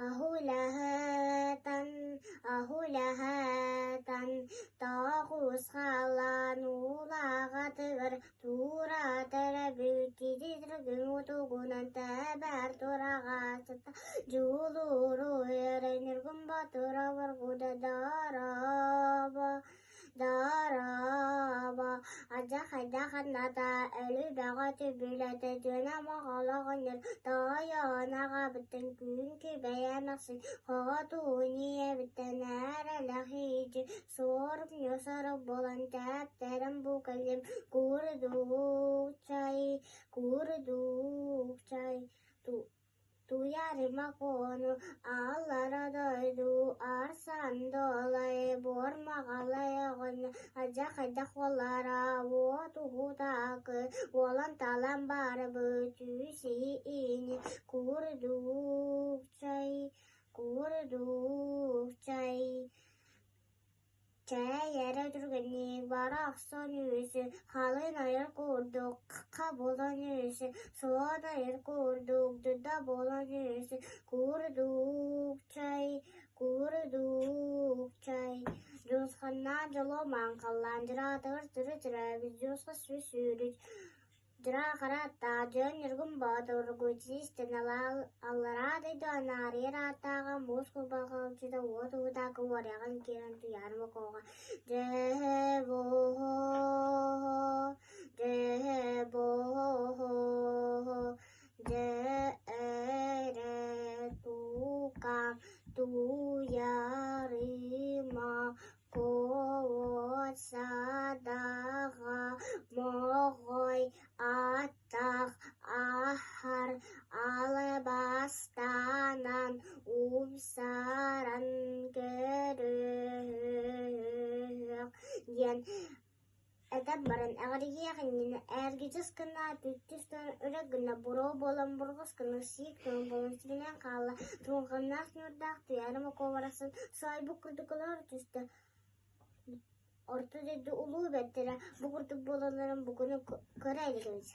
Аһулаһытан, аһулаһытан, тоҕус халаан уулаҕатыгар тура төрөбүт итиргин утугунан тэбэр тураҕасыта дьулууру эрэ ньургун ботура боргуда дорообо Дорообо, алдьархайдаах ханната, өлүү бөҕө түбүлэтэ, түөнэ моҕолоҕунньур, тоойуон аҕабыттан күн күбэй эмээхсин, хотуун ийэбиттэн эрэлэх иидьи, суорумньу сорук буолан тэптэрэн бу кэллим, курдук чай, курдук чай, Туйаарыма Куону аллара дойду арсан дуолай буор маҕалай оҕонньор алдьархайдаах уоллара уот уһутаакы уолан талан барбыт үс ини курдук чай курдук чай Чэй эрэ түргэнник бара охсон үсү, халыҥ айар курдук хахха буолан үсү, суон айар курдук дурда буолан үсү, курдук чай, курдук чай. Дьулусханнаах дьоло маҥхаллаан дьураатыгар түрү төрөөбүт дьулусха сүр сүүрүт Дьураа хара аттаах Дьон Ньургун Боотур Гуйдьиистэн аллараа дойду анаарыйар ааттааҕа муус курбалҕалдьыта уот уһутаакы уорйаҕын киирэн Туйаара Мокооҕо «Дьэһэ-буоһо, дьэһэ-буоһо, дьэ-эрэ тукаам Туйаарыма Куот садаҕа моҕой аттаах аһар албастанан умсаран көрүөх диэн этэн баран эҕирийиэх иннинэ эргичис гына түттүс гына үрэх гына буруо буолан бурҕас гына сиик туман буолан сибилийэн хаалла. Туҥханнаах ньуурдаах Туйаара Мокуо барахсан саайбыт курдук олоро түстэ. Орто дойду улуу бэртэрэ бу курдук буолалларын бу күнү көрө илик эбит.